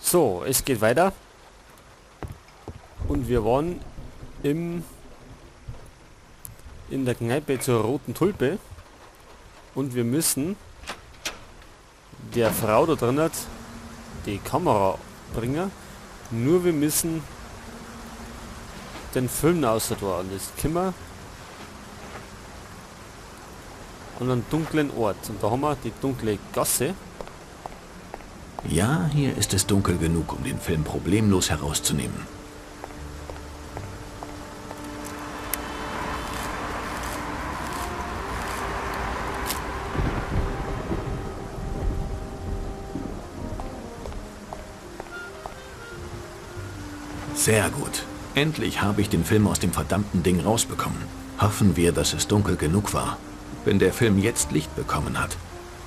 So, es geht weiter. Und wir waren in der Kneipe zur Roten Tulpe. Und wir müssen der Frau da drin die Kamera bringen. Nur wir müssen den Film außer da. Und das können wir an einem dunklen Ort. Und da haben wir die dunkle Gasse. Ja, hier ist es dunkel genug, um den Film problemlos herauszunehmen. Sehr gut. Endlich habe ich den Film aus dem verdammten Ding rausbekommen. Hoffen wir, dass es dunkel genug war. Wenn der Film jetzt Licht bekommen hat,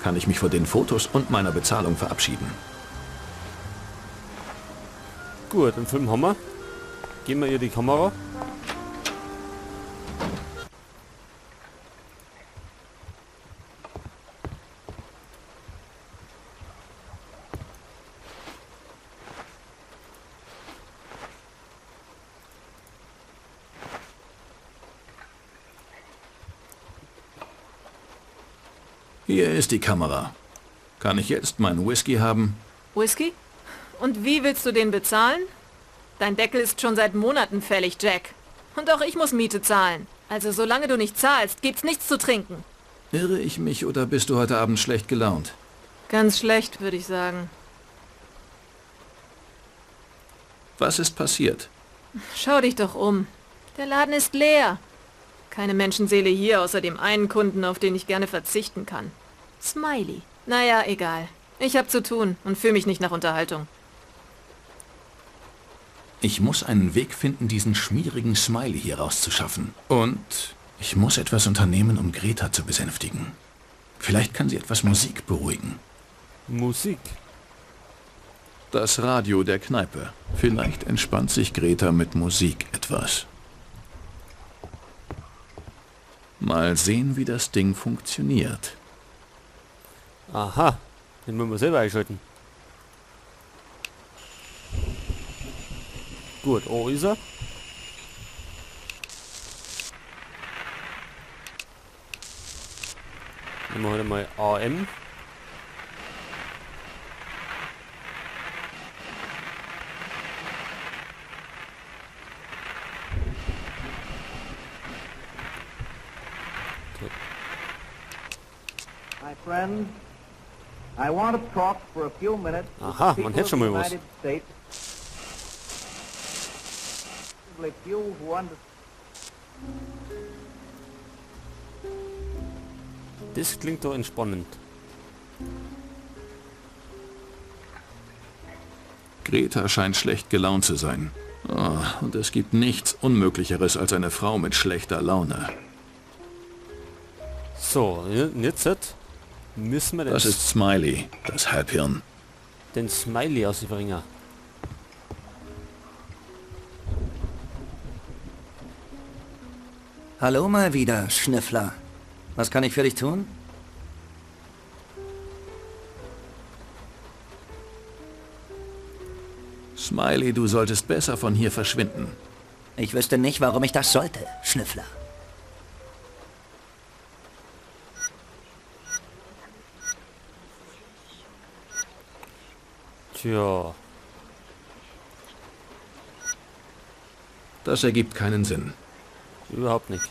kann ich mich von den Fotos und meiner Bezahlung verabschieden. Gut, den Film haben wir. Geben wir ihr die Kamera. Hier ist die Kamera. Kann ich jetzt meinen Whisky haben? Whisky? Und wie willst du den bezahlen? Dein Deckel ist schon seit Monaten fällig, Jack. Und auch ich muss Miete zahlen. Also solange du nicht zahlst, gibt's nichts zu trinken. Irre ich mich oder bist du heute Abend schlecht gelaunt? Ganz schlecht, würde ich sagen. Was ist passiert? Schau dich doch um. Der Laden ist leer. Keine Menschenseele hier, außer dem einen Kunden, auf den ich gerne verzichten kann. Smiley. Naja, egal. Ich habe zu tun und fühle mich nicht nach Unterhaltung. Ich muss einen Weg finden, diesen schmierigen Smiley hier rauszuschaffen. Und ich muss etwas unternehmen, um Greta zu besänftigen. Vielleicht kann sie etwas Musik beruhigen. Musik? Das Radio der Kneipe. Vielleicht entspannt sich Greta mit Musik etwas. Mal sehen, wie das Ding funktioniert. Aha, den müssen wir selber einschalten. Gut, oh ist er. Nehmen wir heute mal AM. My friend, I want to talk for a few minutes. Aha, man hätte schon mal was. Das klingt doch entspannend. Greta scheint schlecht gelaunt zu sein. Oh, und es gibt nichts Unmöglicheres als eine Frau mit schlechter Laune. So, jetzt müssen wir den... Das ist Smiley, das Halbhirn. Den Smiley ausbringen. Hallo mal wieder, Schnüffler. Was kann ich für dich tun? Smiley, du solltest besser von hier verschwinden. Ich wüsste nicht, warum ich das sollte, Schnüffler. Tja. Das ergibt keinen Sinn. Überhaupt nicht.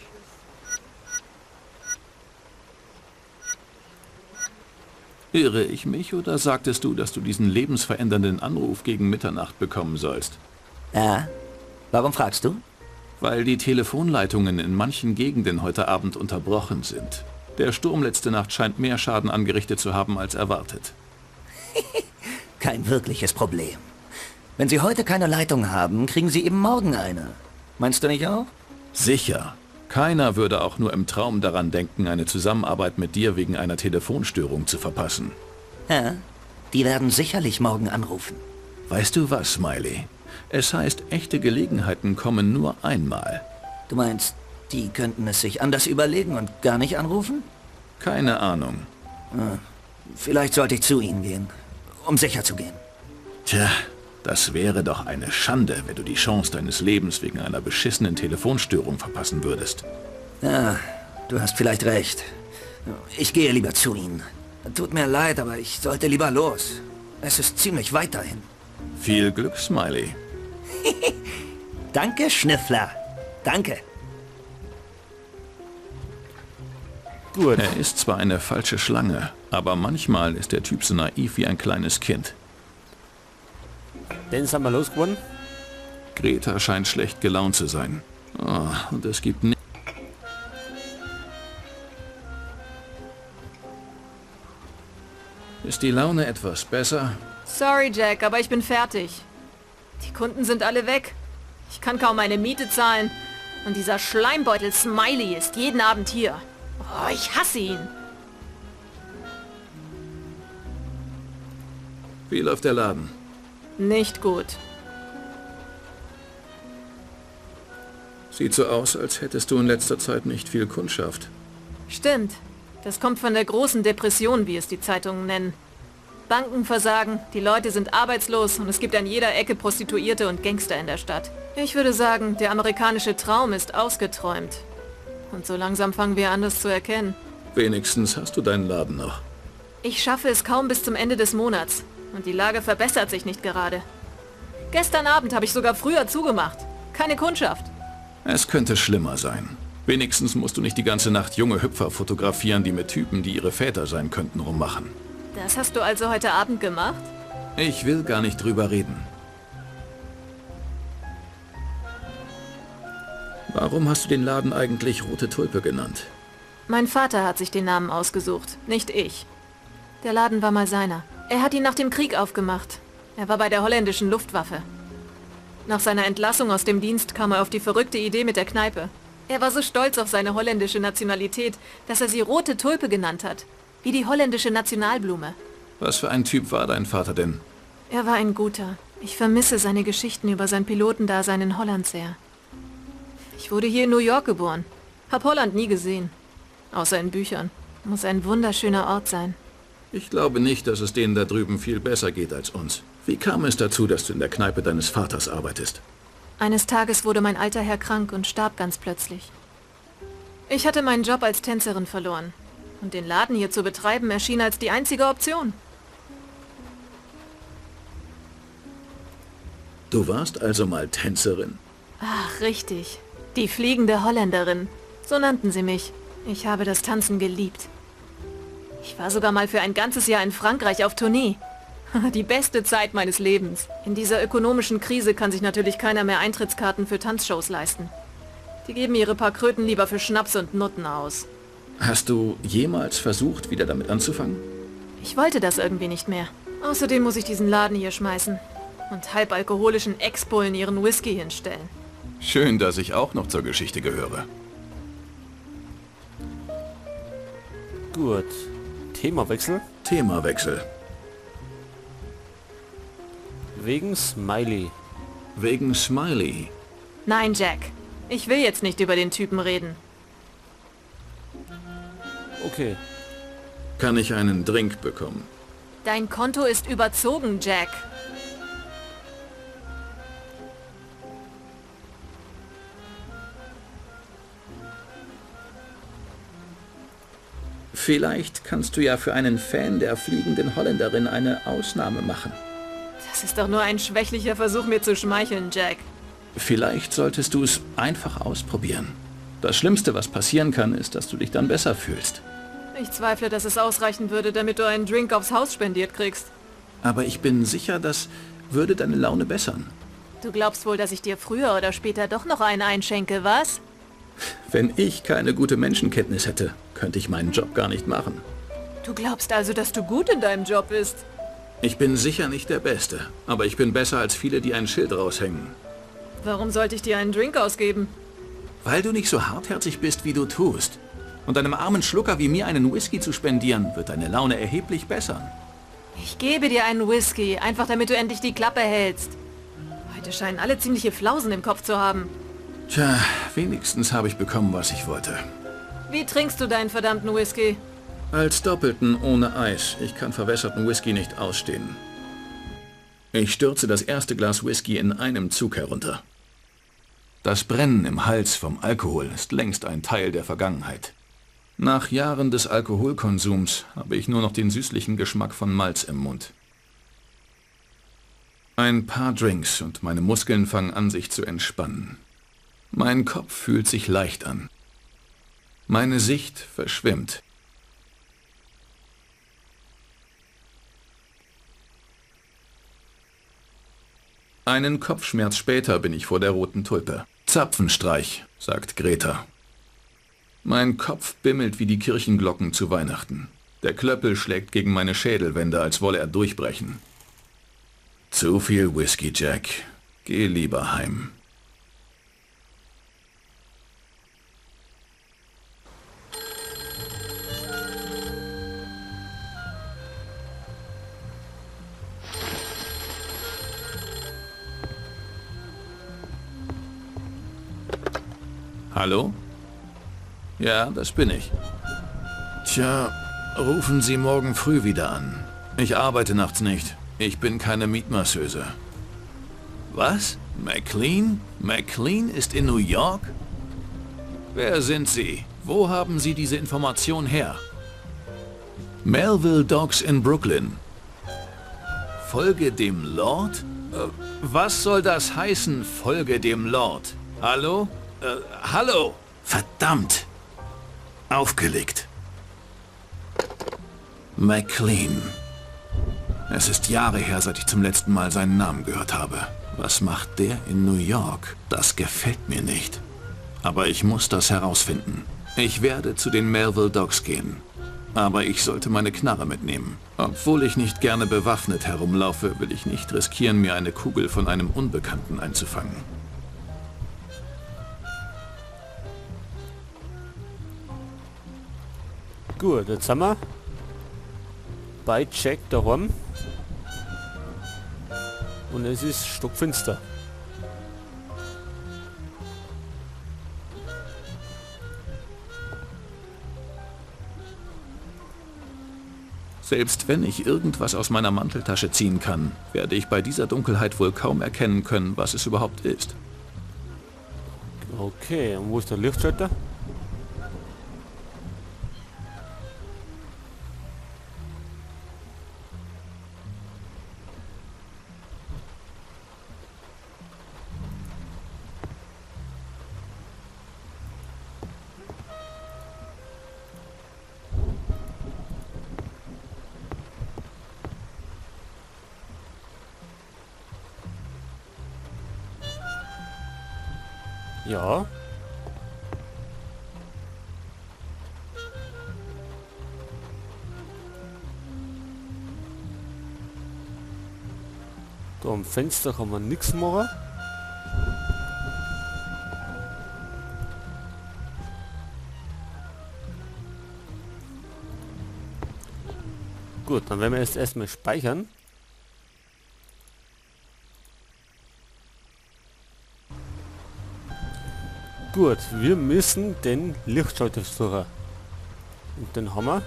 Irre ich mich oder sagtest du, dass du diesen lebensverändernden Anruf gegen Mitternacht bekommen sollst? Ja. Warum fragst du? Weil die Telefonleitungen in manchen Gegenden heute Abend unterbrochen sind. Der Sturm letzte Nacht scheint mehr Schaden angerichtet zu haben als erwartet. Kein wirkliches Problem. Wenn Sie heute keine Leitung haben, kriegen Sie eben morgen eine. Meinst du nicht auch? Sicher. Keiner würde auch nur im Traum daran denken, eine Zusammenarbeit mit dir wegen einer Telefonstörung zu verpassen. Ja, die werden sicherlich morgen anrufen. Weißt du was, Smiley? Es heißt, echte Gelegenheiten kommen nur einmal. Du meinst, die könnten es sich anders überlegen und gar nicht anrufen? Keine Ahnung. Vielleicht sollte ich zu ihnen gehen, um sicher zu gehen. Tja, Das wäre doch eine Schande, wenn du die Chance deines Lebens wegen einer beschissenen Telefonstörung verpassen würdest. Ja, du hast vielleicht recht. Ich gehe lieber zu ihnen. Tut mir leid, aber ich sollte lieber los. Es ist ziemlich weit dahin. Viel Glück, Smiley. Danke, Schniffler. Danke. Gut. Er ist zwar eine falsche Schlange, aber manchmal ist der Typ so naiv wie ein kleines Kind. Den sind wir losgeworden. Greta scheint schlecht gelaunt zu sein. Oh, und es gibt nicht... Ist die Laune etwas besser? Sorry, Jack, aber ich bin fertig. Die Kunden sind alle weg. Ich kann kaum meine Miete zahlen. Und dieser Schleimbeutel Smiley ist jeden Abend hier. Oh, ich hasse ihn. Wie läuft der Laden? Nicht gut. Sieht so aus, als hättest du in letzter Zeit nicht viel Kundschaft. Stimmt. Das kommt von der großen Depression, wie es die Zeitungen nennen. Banken versagen, die Leute sind arbeitslos und es gibt an jeder Ecke Prostituierte und Gangster in der Stadt. Ich würde sagen, der amerikanische Traum ist ausgeträumt. Und so langsam fangen wir an, das zu erkennen. Wenigstens hast du deinen Laden noch. Ich schaffe es kaum bis zum Ende des Monats. Und die Lage verbessert sich nicht gerade. Gestern Abend habe ich sogar früher zugemacht. Keine Kundschaft. Es könnte schlimmer sein. Wenigstens musst du nicht die ganze Nacht junge Hüpfer fotografieren, die mit Typen, die ihre Väter sein könnten, rummachen. Das hast du also heute Abend gemacht? Ich will gar nicht drüber reden. Warum hast du den Laden eigentlich Rote Tulpe genannt? Mein Vater hat sich den Namen ausgesucht, nicht ich. Der Laden war mal seiner. Er hat ihn nach dem Krieg aufgemacht. Er war bei der holländischen Luftwaffe. Nach seiner Entlassung aus dem Dienst kam er auf die verrückte Idee mit der Kneipe. Er war so stolz auf seine holländische Nationalität, dass er sie Rote Tulpe genannt hat. Wie die holländische Nationalblume. Was für ein Typ war dein Vater denn? Er war ein guter. Ich vermisse seine Geschichten über sein Pilotendasein in Holland sehr. Ich wurde hier in New York geboren. Hab Holland nie gesehen. Außer in Büchern. Muss ein wunderschöner Ort sein. Ich glaube nicht, dass es denen da drüben viel besser geht als uns. Wie kam es dazu, dass du in der Kneipe deines Vaters arbeitest? Eines Tages wurde mein alter Herr krank und starb ganz plötzlich. Ich hatte meinen Job als Tänzerin verloren. Und den Laden hier zu betreiben erschien als die einzige Option. Du warst also mal Tänzerin? Ach, richtig. Die fliegende Holländerin. So nannten sie mich. Ich habe das Tanzen geliebt. Ich war sogar mal für ein ganzes Jahr in Frankreich auf Tournee. Die beste Zeit meines Lebens. In dieser ökonomischen Krise kann sich natürlich keiner mehr Eintrittskarten für Tanzshows leisten. Die geben ihre paar Kröten lieber für Schnaps und Nutten aus. Hast du jemals versucht, wieder damit anzufangen? Ich wollte das irgendwie nicht mehr. Außerdem muss ich diesen Laden hier schmeißen und halbalkoholischen Ex-Bullen ihren Whisky hinstellen. Schön, dass ich auch noch zur Geschichte gehöre. Gut. Themawechsel. Themawechsel. Wegen Smiley. Wegen Smiley. Nein, Jack. Ich will jetzt nicht über den Typen reden. Okay. Kann ich einen Drink bekommen? Dein Konto ist überzogen, Jack. Vielleicht kannst du ja für einen Fan der fliegenden Holländerin eine Ausnahme machen. Das ist doch nur ein schwächlicher Versuch, mir zu schmeicheln, Jack. Vielleicht solltest du es einfach ausprobieren. Das Schlimmste, was passieren kann, ist, dass du dich dann besser fühlst. Ich zweifle, dass es ausreichen würde, damit du einen Drink aufs Haus spendiert kriegst. Aber ich bin sicher, das würde deine Laune bessern. Du glaubst wohl, dass ich dir früher oder später doch noch einen einschenke, was? Wenn ich keine gute Menschenkenntnis hätte, könnte ich meinen Job gar nicht machen. Du glaubst also, dass du gut in deinem Job bist? Ich bin sicher nicht der Beste, aber ich bin besser als viele, die ein Schild raushängen. Warum sollte ich dir einen Drink ausgeben? Weil du nicht so hartherzig bist, wie du tust. Und einem armen Schlucker wie mir einen Whisky zu spendieren, wird deine Laune erheblich bessern. Ich gebe dir einen Whisky, einfach damit du endlich die Klappe hältst. Heute scheinen alle ziemliche Flausen im Kopf zu haben. Tja, wenigstens habe ich bekommen, was ich wollte. Wie trinkst du deinen verdammten Whisky? Als Doppelten ohne Eis. Ich kann verwässerten Whisky nicht ausstehen. Ich stürze das erste Glas Whisky in einem Zug herunter. Das Brennen im Hals vom Alkohol ist längst ein Teil der Vergangenheit. Nach Jahren des Alkoholkonsums habe ich nur noch den süßlichen Geschmack von Malz im Mund. Ein paar Drinks und meine Muskeln fangen an, sich zu entspannen. Mein Kopf fühlt sich leicht an. Meine Sicht verschwimmt. Einen Kopfschmerz später bin ich vor der roten Tulpe. Zapfenstreich, sagt Greta. Mein Kopf bimmelt wie die Kirchenglocken zu Weihnachten. Der Klöppel schlägt gegen meine Schädelwände, als wolle er durchbrechen. Zu viel Whisky, Jack. Geh lieber heim. Hallo? Ja, das bin ich. Tja, rufen Sie morgen früh wieder an. Ich arbeite nachts nicht. Ich bin keine Mietmasseuse. Was? McLean? McLean ist in New York? Wer sind Sie? Wo haben Sie diese Information her? Melville Docks in Brooklyn. Folge dem Lord? Was soll das heißen, folge dem Lord? Hallo? Hallo? Verdammt! Aufgelegt. McLean. Es ist Jahre her, seit ich zum letzten Mal seinen Namen gehört habe. Was macht der in New York? Das gefällt mir nicht. Aber ich muss das herausfinden. Ich werde zu den Melville Docks gehen. Aber ich sollte meine Knarre mitnehmen. Obwohl ich nicht gerne bewaffnet herumlaufe, will ich nicht riskieren, mir eine Kugel von einem Unbekannten einzufangen. Gut, jetzt sind wir bei Jack daheim. Und es ist stockfinster. Selbst wenn ich irgendwas aus meiner Manteltasche ziehen kann, werde ich bei dieser Dunkelheit wohl kaum erkennen können, was es überhaupt ist. Okay, und wo ist der Lichtschalter? Ja. Da am Fenster kann man nichts machen. Gut, dann werden wir jetzt erstmal speichern. Gut, wir müssen den Lichtschalter suchen. Und den haben wir.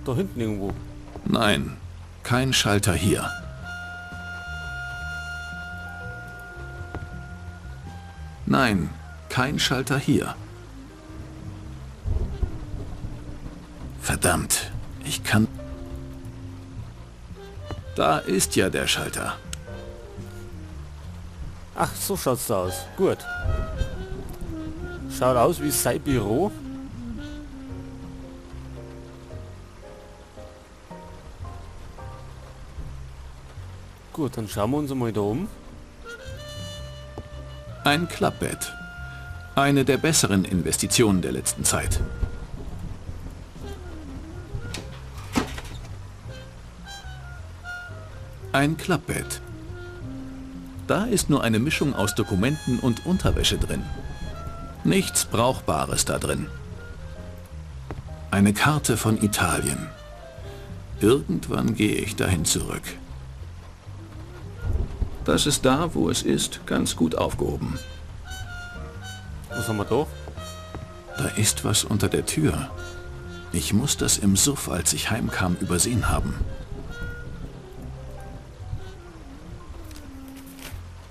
Da hinten irgendwo. Nein, kein Schalter hier. Nein, kein Schalter hier. Verdammt, ich kann... Da ist ja der Schalter. Ach, so schaut's da aus. Gut. Schaut aus wie sein Büro. Gut, dann schauen wir uns einmal da um. Ein Klappbett. Eine der besseren Investitionen der letzten Zeit. Ein Klappbett. Da ist nur eine Mischung aus Dokumenten und Unterwäsche drin. Nichts Brauchbares da drin. Eine Karte von Italien. Irgendwann gehe ich dahin zurück. Das ist da, wo es ist, ganz gut aufgehoben. Was haben wir da? Da ist was unter der Tür. Ich muss das im Suff, als ich heimkam, übersehen haben.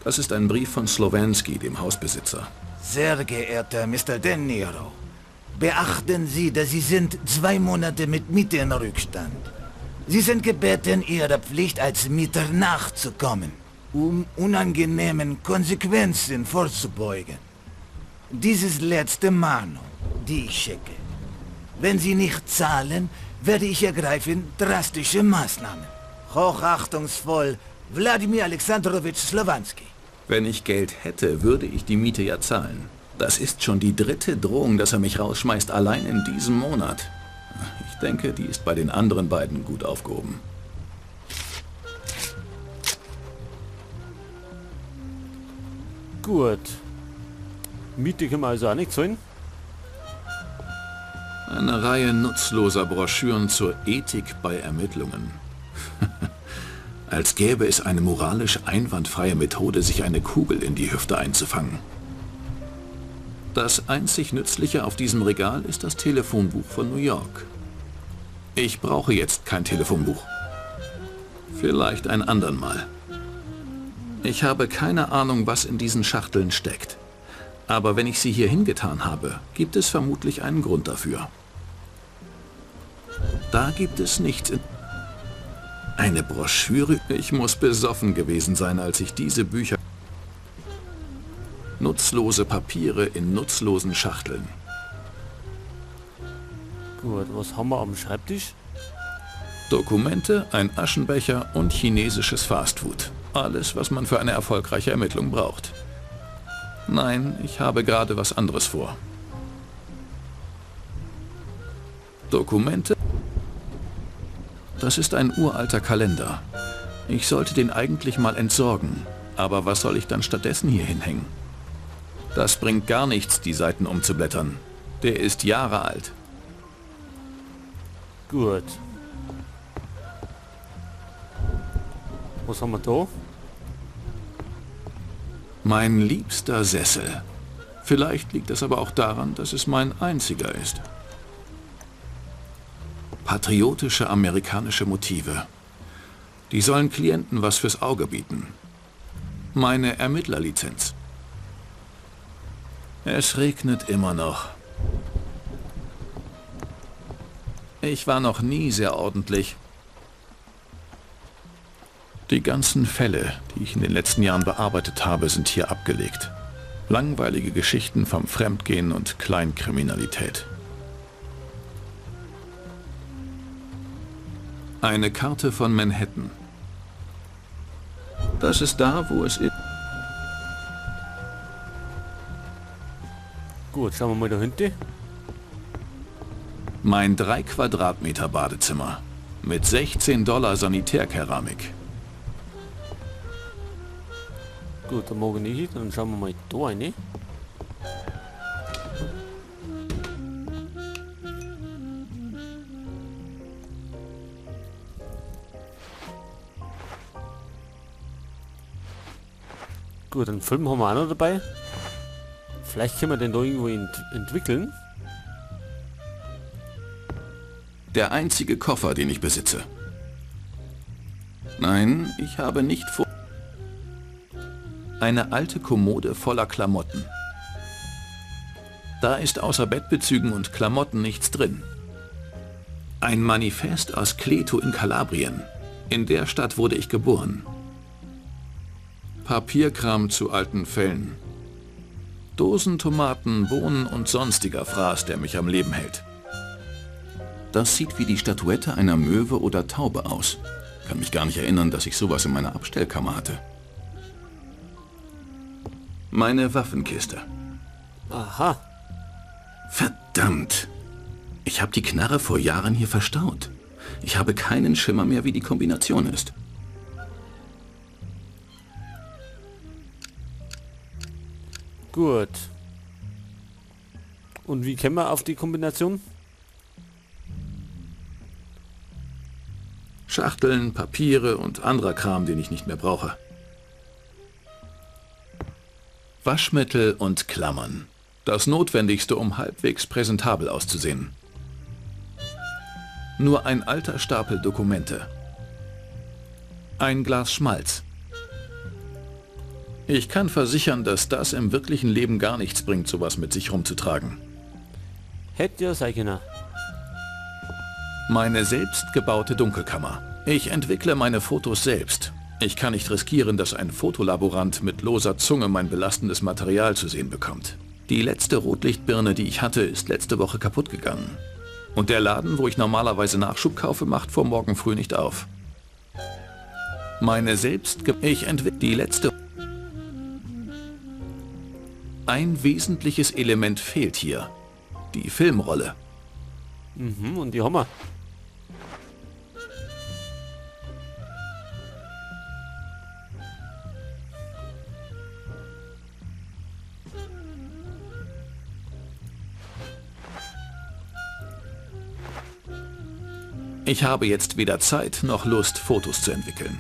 Das ist ein Brief von Slovanski, dem Hausbesitzer. Sehr geehrter Mr. De Niro, beachten Sie, dass Sie sind 2 Monate mit Miete in Rückstand. Sie sind gebeten, Ihrer Pflicht als Mieter nachzukommen, um unangenehmen Konsequenzen vorzubeugen. Dieses letzte Mahnung, die ich schicke. Wenn Sie nicht zahlen, werde ich ergreifen drastische Maßnahmen. Hochachtungsvoll, Wladimir Alexandrowitsch Slovanski. Wenn ich Geld hätte, würde ich die Miete ja zahlen. Das ist schon die 3. Drohung, dass er mich rausschmeißt, allein in diesem Monat. Ich denke, die ist bei den anderen beiden gut aufgehoben. Gut. Miete können wir also auch nicht zahlen. Eine Reihe nutzloser Broschüren zur Ethik bei Ermittlungen. Als gäbe es eine moralisch einwandfreie Methode, sich eine Kugel in die Hüfte einzufangen. Das einzig Nützliche auf diesem Regal ist das Telefonbuch von New York. Ich brauche jetzt kein Telefonbuch. Vielleicht ein andern Mal. Ich habe keine Ahnung, was in diesen Schachteln steckt. Aber wenn ich sie hier hingetan habe, gibt es vermutlich einen Grund dafür. Da gibt es nichts in... Eine Broschüre? Ich muss besoffen gewesen sein, als ich diese Bücher... Nutzlose Papiere in nutzlosen Schachteln. Gut, was haben wir am Schreibtisch? Dokumente, ein Aschenbecher und chinesisches Fastfood. Alles, was man für eine erfolgreiche Ermittlung braucht. Nein, ich habe gerade was anderes vor. Dokumente? Das ist ein uralter Kalender. Ich sollte den eigentlich mal entsorgen. Aber was soll ich dann stattdessen hier hinhängen? Das bringt gar nichts, die Seiten umzublättern. Der ist Jahre alt. Gut. Was haben wir da? Mein liebster Sessel. Vielleicht liegt es aber auch daran, dass es mein einziger ist. Patriotische amerikanische Motive. Die sollen Klienten was fürs Auge bieten. Meine Ermittlerlizenz. Es regnet immer noch. Ich war noch nie sehr ordentlich. Die ganzen Fälle, die ich in den letzten Jahren bearbeitet habe, sind hier abgelegt. Langweilige Geschichten vom Fremdgehen und Kleinkriminalität. Eine Karte von Manhattan. Das ist da, wo es ist. Gut, schauen wir mal da hinten. Mein 3 Quadratmeter Badezimmer mit 16 $ Sanitärkeramik. Gut, dann mag ich nicht, dann schauen wir mal da rein. Gut, einen Film haben wir auch noch dabei. Vielleicht können wir den da irgendwo entwickeln. Der einzige Koffer, den ich besitze. Nein, ich habe nicht vor... Eine alte Kommode voller Klamotten. Da ist außer Bettbezügen und Klamotten nichts drin. Ein Manifest aus Cleto in Kalabrien. In der Stadt wurde ich geboren. Papierkram zu alten Fällen. Dosen, Tomaten, Bohnen und sonstiger Fraß, der mich am Leben hält. Das sieht wie die Statuette einer Möwe oder Taube aus. Kann mich gar nicht erinnern, dass ich sowas in meiner Abstellkammer hatte. Meine Waffenkiste. Aha. Verdammt. Ich habe die Knarre vor Jahren hier verstaut. Ich habe keinen Schimmer mehr, wie die Kombination ist. Gut. Und wie kämen wir auf die Kombination? Schachteln, Papiere und anderer Kram, den ich nicht mehr brauche. Waschmittel und Klammern. Das Notwendigste, um halbwegs präsentabel auszusehen. Nur ein alter Stapel Dokumente. Ein Glas Schmalz. Ich kann versichern, dass das im wirklichen Leben gar nichts bringt, sowas mit sich rumzutragen. Hätte ja sein können. Meine selbstgebaute Dunkelkammer. Ich entwickle meine Fotos selbst. Ich kann nicht riskieren, dass ein Fotolaborant mit loser Zunge mein belastendes Material zu sehen bekommt. Die letzte Rotlichtbirne, die ich hatte, ist letzte Woche kaputt gegangen. Und der Laden, wo ich normalerweise Nachschub kaufe, macht vor morgen früh nicht auf. Meine Ich entwickle die letzte... Ein wesentliches Element fehlt hier. Die Filmrolle. Mhm, und die haben wir. Ich habe jetzt weder Zeit noch Lust, Fotos zu entwickeln.